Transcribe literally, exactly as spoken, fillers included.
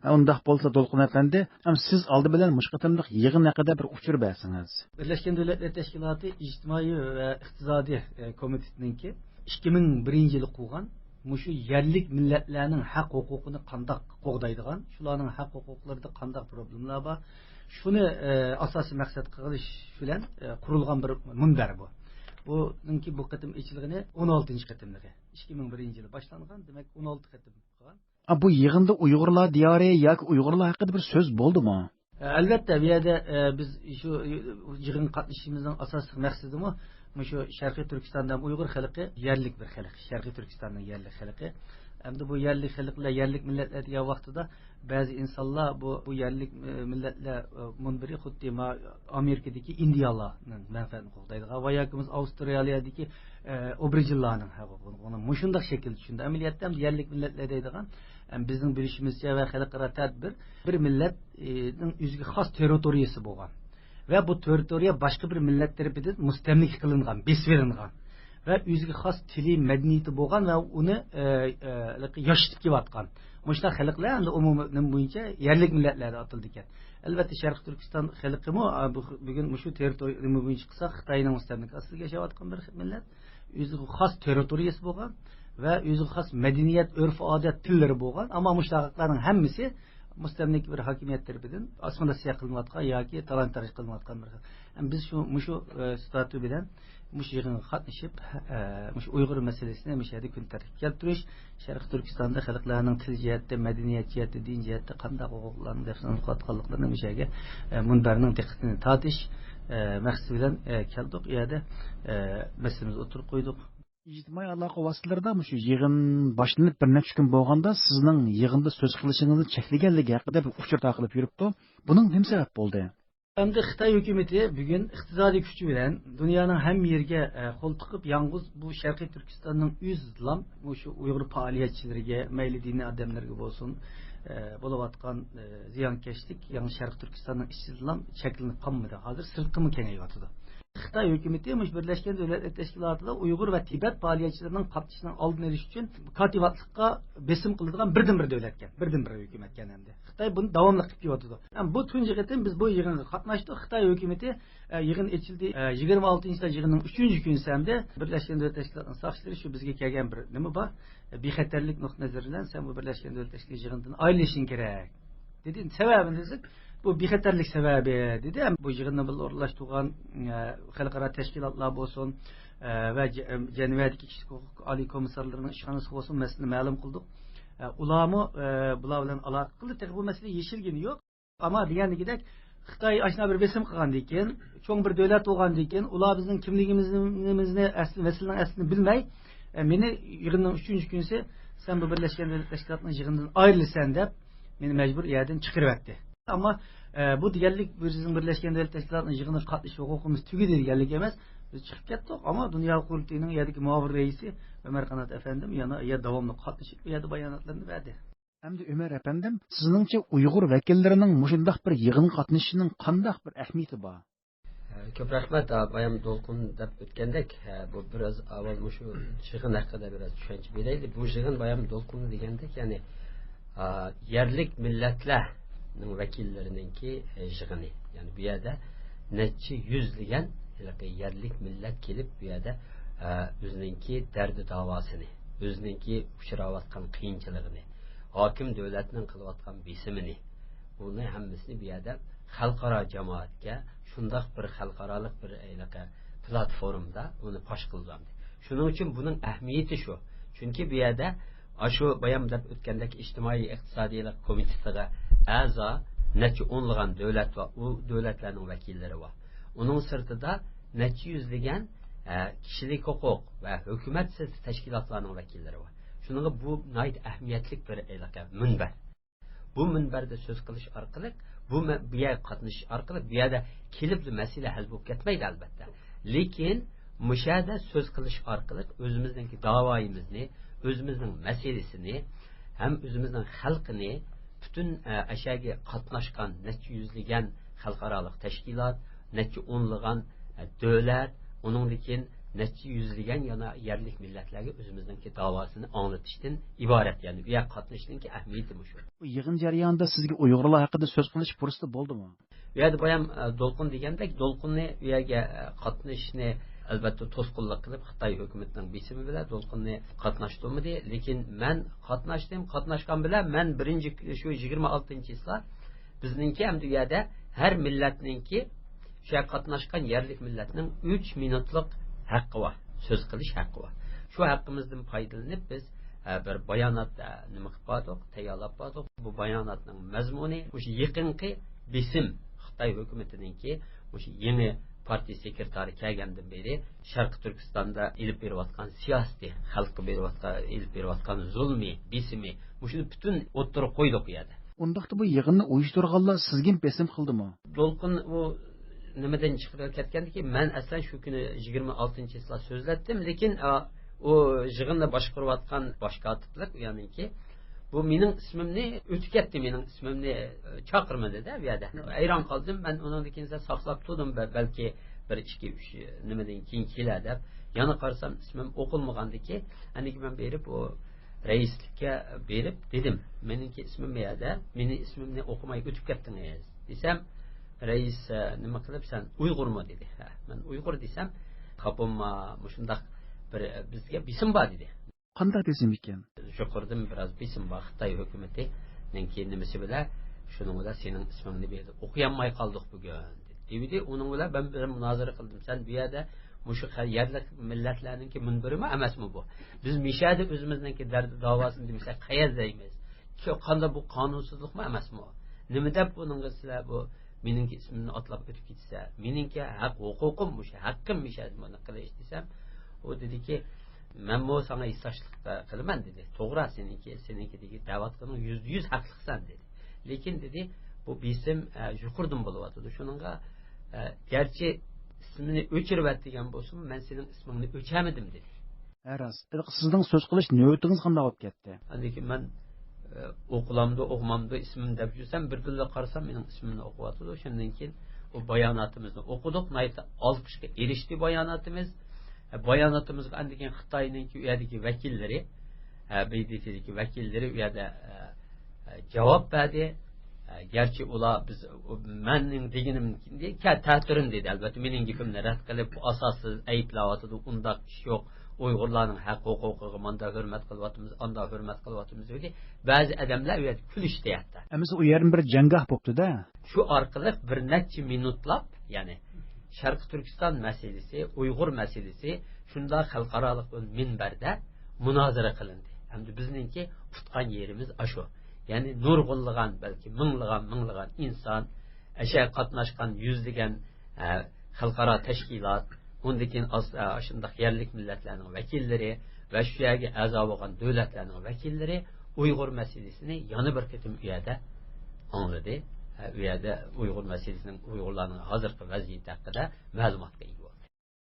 ئۇنداق بولسا، دولقۇن ئەپەندى، ھەم سىز ئالدى بىلەن مۇشۇ قېتىملىق يىغىن ھەققىدە بىر ئۇچۇر بەرسىڭىز. بىرلەشكەن دۆلەتلەر تەشكىلاتى ئىجتىمائىي ۋە ئىقتىسادىي، ئە، كومىتېتىنىڭكى ئىككى مىڭ بىرىنچى يىلى قۇرغان، مۇشۇ يەرلىك مىللەتلەرنىڭ ھەق ھوقۇقىنى قانداق قوغدايدىغان، شۇلارنىڭ ھەق ھوقۇقلىرىدا قانداق پروبلېمىلار بار، شۇنى، ئە، ئاساسىي مەقسەت قىلىش بىلەن، ئە، قۇرۇلغان بىر مۇنبەر بۇ. بۇنىڭكى بۇ قېتىم ئېچىلغىنى ئون ئالتىنچى قېتىملىقى. ئىككى مىڭ بىرىنچى يىلى باشلانغان، دېمەك، ئون ئالتە قېتىم قىلغان. ئا، بۇ يىغىندا ئۇيغۇرلار دىيارى ياكى ئۇيغۇرلار ھەققىدە بىر سۆز بولدىمۇ؟ ئەلۋەتتە، بۇ يەردە، ئە، بىز شۇ يىغىنغا قاتنىشىشىمىزنىڭ ئاساسلىق مەقسىتىمۇ مۇشۇ شەرقىي تۈركىستاندا ھەم ئۇيغۇر خەلقى يەرلىك بىر خەلق، شەرقىي تۈركىستاننىڭ يەرلىك خەلقى. ئەمدى بۇ يەرلىك خەلقلەر، يەرلىك مىللەتلەر دېگەن ۋاقتىدا بەزى ئىنسانلار بۇ، بۇ يەرلىك، ئە، مىللەتلەر، ئە، مۇنبىرى خۇددى ما-، ئامېرىكىدىكى ئىندىيالارنىڭ مەنپەئەتىنى قوغدايدىغان ۋە ياكى بولمىسا ئاۋسترالىيەدىكى، ئە، ئوبرىجىنلارنىڭ ھەق ھوقۇقىنى قوغدايدىغان مۇشۇنداق شەكىلدە چۈشىنىدۇ. ئەمەلىيەتتە ھەم يەرلىك مىللەتلەر دەيدىغان، ئەم، بىزنىڭ بىلىشىمىزچە ۋە خەلقئارا تەدبىر، بىر مىللەتنىڭ ئۆزىگە خاس تېررىتورىيەسى بولغان ۋە بۇ تېررىتورىيە باشقا بىر مىللەت تەرىپىدىن مۇستەملىكە قىلىنغان، بېسىۋېلىنغان ۋە ئۆزىگە خاس تىلى، مەدەنىيىتى بولغان ۋە ئۇنى، ئە، ئە، ياشىتىپ كېلىۋاتقان مۇشۇنداق خەلقلەر ئەمدى ئومۇمىي نېمە بويىچە يەرلىك مىللەتلەر دەپ ئاتىلىدىكەن. ئەلۋەتتە، شەرقىي تۈركىستان خەلقىمۇ، ئا، بۇ، بۈگۈن مۇشۇ تېررىتورىيە نېمە بويىچە قىلساق، خىتاينىڭ مۇستەملىكە ئاستىدا ياشاۋاتقان بىر مىللەت. ئۆزىگە خاس تېررىتورىيەسى بولغان ۋە ئۆزىگە خاس مەدەنىيەت، ئۆرپ-ئادەت، تىللىرى بولغان، ئەمما مۇشۇ خەلقلەرنىڭ ھەممىسى مۇستەملىكە بىر ھاكىمىيەت تەرىپىدىن ئاسسىمىلياتسىيە قىلىنىۋاتقان ياكى تالان-تاراج قىلىنىۋاتقان بىر خەلق. ھەم بىز شۇ، مۇشۇ، ئە، ستاتۇ بىلەن مۇشۇ يىغىنغا قاتنىشىپ، ئە، مۇشۇ ئۇيغۇر مەسىلىسىنى مۇشۇ يەردە كۈن تەرتىپكە كەلتۈرۈش، شەرقىي تۈركىستاندا خەلقلەرنىڭ تىل جەھەتتە، مەدەنىيەت جەھەتتە، دىن جەھەتتە قانداق ھوقۇقلارنى دەپسەندە قىلىۋاتقانلىقلىرىنى مۇشۇ يەرگە، ئە، مۇنبەرنىڭ دىققىتىنى تارتىش، ئە، مەقسىتى بىلەن، ئە، كەلدۇق. ئۇ يەردە، ئە، مەسىلىمىزنى ئوتتۇرىغا قويدۇق. ئىجتىمائىي ئالاقە ۋاسىتىلىرىدا مۇشۇ يىغىن باشلىنىپ بىر نەچچە كۈن بولغاندا، سىزنىڭ يىغىندا سۆز قىلىشىڭىزنى چەكلىگەنلىكى ھەققىدە بىر ئۇچۇر تارقىلىپ يۈرۈپتۇ. بۇنىڭ نېمە سەۋەب بولدى؟ ئەمدى خىتاي ھۆكۈمىتى بۈگۈن ئىقتىسادىي كۈچى بىلەن دۇنيانىڭ ھەممە يېرىگە، ئە، قول تىقىپ، يالغۇز بۇ شەرقىي تۈركىستاننىڭ ئۆزىدىلا مۇشۇ ئۇيغۇر پائالىيەتچىلىرىگە، مەيلى دىنىي ئادەملەرگە بولسۇن، ئە، بولۇۋاتقان، ئە، زىيانكەشلىك يەنى شەرقىي تۈركىستاننىڭ ئىچىدىلا چەكلىنىپ قالمىدى. ھازىر سىرتقىمۇ كېڭەيىۋاتىدۇ. خىتاي ھۆكۈمىتى مۇشۇ بىرلەشكەن دۆلەتلەر تەشكىلاتىدا ئۇيغۇر ۋە تىبەت پائالىيەتچىلىرىنىڭ قاتنىشىشىنىڭ ئالدىنى ئېلىش ئۈچۈن كاتىۋاتلىققا بېسىم قىلىدىغان بىردىنبىر دۆلەتكەن، بىردىنبىر ھۆكۈمەتكەن ئەمدى. خىتاي بۇنى داۋاملىق قىلىپ كېلىۋاتىدۇ. ھەم بۇ تۇنجى قېتىم بىز بۇ يىغىنغا قاتناشتۇق. خىتاي ھۆكۈمىتى، ئە، يىغىن ئېچىلدى، ئە، يىگىرمە ئالتىنچى يىغىننىڭ ئۈچىنچى كۈنى ئەمدى بىرلەشكەن دۆلەتلەر تەشكىلاتىنىڭ ساقچىلىرى شۇ بىزگە كەلگەن بىر نېمە بار، ئە، بىخەتەرلىك نۇقتىئى نەزىرى بىلەن سەن بۇ بىرلەشكەن دۆلەتلەر تەشكىلاتىنىڭ يىغىنىدىن ئايرىلىشىڭ كېرەك دېدى. سەۋەبىنى دېسەك، بۇ بىخەتەرلىك سەۋەبى دېدى. ھەم بۇ يىغىننى بىللە ئورۇنلاشتۇرغان، ئە، خەلقئارا تەشكىلاتلار بولسۇن، ئە، ۋە جە-، جەنۋەدىكى كىشىلىك ھوقۇق ئالىي كومىسسارلىرىنىڭ ئىشخانىسى بولسۇن، مەسىلىنى مەلۇم قىلدۇق. ئە، ئۇلارمۇ، ئە، بۇلار بىلەن ئالاقە قىلدى. تېخى بۇ مەسىلە يېشىلگىنى يوق. ئەمما دېگەندىكىدەك، خىتاي ئاشۇنداق بىر بېسىم قىلغاندىن كېيىن، چوڭ بىر دۆلەت بولغاندىن كېيىن، ئۇلار بىزنىڭ كىملىكىمىزنى، ئەسلى، مەسىلىنىڭ ئەسلىنى بىلمەي، ئە، مېنى يىغىننىڭ ئۈچىنچى كۈنىسى، «سەن بۇ بىرلەشكەن دۆلەتلەر تەشكىلاتىنىڭ يىغىنىدىن ئايرىلىسەن» دەپ، مېنى مەجبۇر ئۇ يەردىن چىقىرىۋەتتى. ئەمما، ئە، بۇ دېگەنلىك بىزنىڭ بىرلەشكەن دۆلەتلەر تەشكىلاتىنىڭ يىغىنىغا قاتنىشىش ھوقۇقىمىز تۈگىدى دېگەنلىك ئەمەس. بىز چىقىپ كەتتۇق، ئەمما دۇنيا قۇرۇلتىيىنىڭ يەردىكى مۇئاۋىن رەئىسى ئۆمەر قانات ئەپەندىم يەنە يەنە داۋاملىق قاتنىشىپ، بۇ يەردە باياناتلىرىنى بەردى. ئەمدى ئۆمەر ئەپەندىم، سىزنىڭچە ئۇيغۇر ۋەكىللىرىنىڭ مۇشۇنداق بىر يىغىنغا قاتنىشىشىنىڭ قانداق بىر ئەھمىيىتى بار؟ كۆپ رەھمەت، بايام دولقۇن دەپ ئۆتكەندەك، بۇ بىراز ئاۋۋال مۇشۇ يىغىن ھەققىدە بىراز چۈشەنچە بېرەيلى. بۇ يىغىن بايام دولقۇن دېگەندەك، يەنى، ئا، يەرلىك مىللەتلەرنىڭ ۋەكىللىرىنىڭكى، ئە، يىغىنى. يەنى بۇ يەردە نەچچە يۈزلىگەن ھېلىقى يەرلىك مىللەت كېلىپ، بۇ يەردە، ئە، ئۆزىنىڭكى دەردى داۋاسىنى، ئۆزىنىڭكى ئۇچراۋاتقان قىيىنچىلىقىنى، ھاكىم دۆلەتنىڭ قىلىۋاتقان بېسىمىنى، بۇنى ھەممىسىنى بۇ يەردە خەلقئارا جامائەتكە شۇنداق بىر خەلقئارالىق بىر ھېلىقى پلاتفورمىدا بۇنى پاش قىلدى. شۇنىڭ ئۈچۈن بۇنىڭ ئەھمىيىتى شۇ. چۈنكى بۇ يەردە ئاشۇ بايام دەپ ئۆتكەندەك ئىجتىمائىي ئىقتىسادىيلىق كومىتېتىغا ئەزا نەچچە ئونلىغان دۆلەت بار، ئۇ دۆلەتلەرنىڭ ۋەكىللىرى بار. ئۇنىڭ سىرتىدا نەچچە يۈزلىگەن، ئە، كىشىلىك ھوقۇق ۋە ھۆكۈمەت سىرتى تەشكىلاتلارنىڭ ۋەكىللىرى بار. شۇنىڭغا بۇ ناھايىتى ئەھمىيەتلىك بىر ھېلىقى مۇنبەر. بۇ مۇنبەردە سۆز قىلىش ئارقىلىق، بۇ مە-، بۇ يەرگە قاتنىشىش ئارقىلىق، بۇ يەردە كېلىپلا مەسىلە ھەل بولۇپ كەتمەيدۇ، ئەلۋەتتە. لېكىن مۇشۇ يەردە سۆز قىلىش ئارقىلىق ئۆزىمىزنىڭكى داۋايىمىزنى، ئۆزىمىزنىڭ مەسىلىسىنى ھەم ئۆزىمىزنىڭ خەلقىنى پۈتۈن، ئە، ئەشەگە قاتناشقان نەچچە يۈزلىگەن خەلقئارالىق تەشكىلات، نەچچە ئونلىغان، ئە، دۆلەت، ئۇنىڭدىن كېيىن نەچچە يۈزلىگەن يەنە يەرلىك مىللەتلەرگە ئۆزىمىزنىڭكى داۋاسىنى ئاڭلىتىشتىن ئىبارەت. يەنى ئۇ يەرگە قاتنىشىشنىڭكى ئەھمىيىتى مۇشۇ. بۇ يىغىن جەريانىدا سىزگە ئۇيغۇرلار ھەققىدە سۆز قىلىش پۇرسىتى بولدىمۇ؟ بۇ يەردە بايام، ئە، دولقۇن دېگەندەك، دولقۇننى ئۇ يەرگە، ئە، قاتنىشىشنى ئەلۋەتتە توسقۇنلۇق قىلىپ، خىتاي ھۆكۈمىتىنىڭ بېسىمى بىلەن دولقۇننى قاتناشتۇرمىدى. لېكىن مەن قاتناشتىم، قاتناشقان بىلەن مەن بىرىنچى شۇ يىگىرمە ئالتىنچى چىسلا بىزنىڭكى ھەمدە ئۇ يەردە ھەر مىللەتنىڭكى شۇ يەرگە قاتناشقان يەرلىك مىللەتنىڭ ئۈچ مىنۇتلۇق ھەققى بار، سۆز قىلىش ھەققى بار. شۇ ھەققىمىزدىن پايدىلىنىپ بىز، ئە، بىر بايانات، ئە، نېمە قىلىپ باردۇق، تەييارلاپ باردۇق. بۇ باياناتنىڭ مەزمۇنى مۇشۇ يېقىنقى بېسىم، خىتاي ھۆكۈمىتىنىڭكى مۇشۇ يېڭى پارتىيە سېكرېتارى كەلگەندىن بېرى شەرقىي تۈركىستاندا ئېلىپ بېرىۋاتقان سىياسىتى، خەلققە بېرىۋاتقان، ئېلىپ بېرىۋاتقان زۇلمى، بېسىمى، مۇشۇنى پۈتۈن ئوتتۇرىغا قويدۇق بۇ يەردە. ئۇنداقتا بۇ يىغىننى ئۇيۇشتۇرغانلار سىزگىمۇ بېسىم قىلدىمۇ؟ دولقۇن ئۇ نېمىدىن چىقىپ كەتكەندىكىن، مەن ئەسلەن شۇ كۈنى يىگىرمە ئالتىنچى چىسلا سۆزلەتتىم، لېكىن، ئا، ئۇ يىغىننى باشقۇرۇۋاتقان باش كاتىپلىق، يەنىكى، بۇ مېنىڭ ئىسمىمنى ئۆتۈپ كەتتى، مېنىڭ ئىسمىمنى، ئە، چاقىرمىدى-دە بۇ يەردە. ھەيران قالدىم. مەن ئۇنىڭدىن كېيىن ساقلاپ تۇردۇم، بە-، بەلكى بىر ئىككى ئۈچ نېمىدىن كېيىن كېلەر دەپ. يەنە قارىسام ئىسمىم ئوقۇلمىغاندىكىن، ئەندىكىن مەن بېرىپ ئۇ رەئىسلىككە بېرىپ دېدىم، مېنىڭكى ئىسمىم بۇ يەردە، مېنىڭ ئىسمىمنى ئوقۇماي ئۆتۈپ كەتتىڭىز دېسەم، رەئىس، ئە، نېمە قىلىپ، سەن ئۇيغۇرمۇ دېدى. ھە، مەن ئۇيغۇر دېسەم، خاپا بولما، مۇشۇنداق بىر، بىزگە بېسىم بار دېدى. قانداق بېسىم ئىكەن؟ يۇقىرىدىن بىراز بېسىم بار، خىتاي ھۆكۈمىتىنىڭكى نېمىسى بىلەن، شۇنىڭ بىلەن سېنىڭ ئىسمىڭنى بۇ يەردە ئوقۇيالماي قالدۇق بۈگۈن دېدى. ئۇنىڭ بىلەن مەن بىر مۇنازىرە قىلدىم. سەن بۇ يەردە مۇشۇ خە-، يەرلىك مىللەتلەرنىڭكى مۇنبىرىمۇ ئەمەسمۇ بۇ؟ بىز مۇشۇ يەردە ئۆزىمىزنىڭكى دەرد داۋاسىنى دېمىسەك قەيەردە دەيمىز؟ كۆ-، قانداق بۇ قانۇنسىزلىقمۇ ئەمەسمۇ؟ نېمە دەپ بۇنىڭغا سىلەر بۇ مېنىڭكى ئىسمىمنى ئاتلاپ ئۆتۈپ كېتىسە، مېنىڭكى ھەق ھوقۇقۇم مۇشۇ، ھەققىم مۇشۇ يەردە بۇنى قىلىش دېسەم، ئۇ دېدىكى، مەنمۇ ساڭا ھېسداشلىق قىلىمەن دېدى. توغرا، سېنىڭكى، سېنىڭكى دېگەن دەۋاتقىنىڭ يۈزدە يۈز ھەقلىقسەن دېدى. لېكىن دېدى، بۇ بېسىم، ئە، يۇقىرىدىن بولۇۋاتىدۇ. شۇنىڭغا، ئە، گەرچە ئىسمىنى ئۆچۈرۈۋەت دېگەن بولسىمۇ، مەن سېنىڭ ئىسمىڭنى ئۆچەمىدىم دېدى. ھە، راست. سىزنىڭ سۆز قىلىش نۆۋىتىڭىز قانداق بولۇپ كەتتى؟ ئاندىن كېيىن مەن، ئە، ئوقۇلامدۇ، ئوقۇمامدۇ ئىسمىم دەپ يۈرسەم، بىردىنلا قارىسام، مېنىڭ ئىسمىمنى ئوقۇۋاتىدۇ. شۇندىن كېيىن ئۇ باياناتىمىزنى ئوقۇدۇق. ناھايىتى ئالقىشقا ئېرىشتى باياناتىمىز. ئە، باياناتىمىزغا ئاندىن كېيىن خىتاينىڭكى ئۇ يەردىكى ۋەكىللىرى، ئە، ب د ت دىكى ۋەكىللىرى ئۇ يەردە، ئە، ئە، جاۋاب بەردى. ئە، گەرچە ئۇلار بىز، ئۇ، مەننىڭ دېگىنىمدىن كە-، تەتۈرىم دېدى. ئەلۋەتتە، مېنىڭ گېپىمنى رەت قىلىپ، بۇ ئاساسسىز ئەيىبلەۋاتىدۇ، ئۇنداق ئىش يوق. ئۇيغۇرلارنىڭ ھەق ھوقۇقىغا ماندا ھۆرمەت قىلىۋاتىمىز، ئاندا ھۆرمەت قىلىۋاتىمىز دېدى. بەزى ئادەملەر ئۇ يەردە كۈلۈشتى ھەتتا. ئەمىسە ئۇ يەرنى بىر جەڭگاھ بوپتۇ-دە. شۇ ئارقىلىق بىر نەچچە مىنۇتلاپ، يەنى شەرقىي تۈركىستان مەسىلىسى، ئۇيغۇر مەسىلىسى شۇنداق خەلقئارالىق بىر مۇنبەردە مۇنازىرە قىلىندى. ھەمدە بىزنىڭكى ئۇتقان يېرىمىز ئاشۇ. يەنى نۇرغۇنلىغان، بەلكى مىڭلىغان، مىڭلىغان ئىنسان، ئەشە قاتناشقان يۈزلىگەن، ئە، خەلقئارا تەشكىلات، ئۇندىن كېيىن ئاز-، ئە، شۇنداق يەرلىك مىللەتلەرنىڭ ۋەكىللىرى ۋە شۇ يەرگە ئەزا بولغان دۆلەتلەرنىڭ ۋەكىللىرى ئۇيغۇر مەسىلىسىنى يەنە بىر قېتىم ئۇ يەردە ئاڭلىدى. ئە، ئۇ يەردە ئۇيغۇر مەسىلىسىنىڭ، ئۇيغۇرلارنىڭ ھازىرقى ۋەزىيىتى ھەققىدە مەلۇماتقا ئىگە بولدى.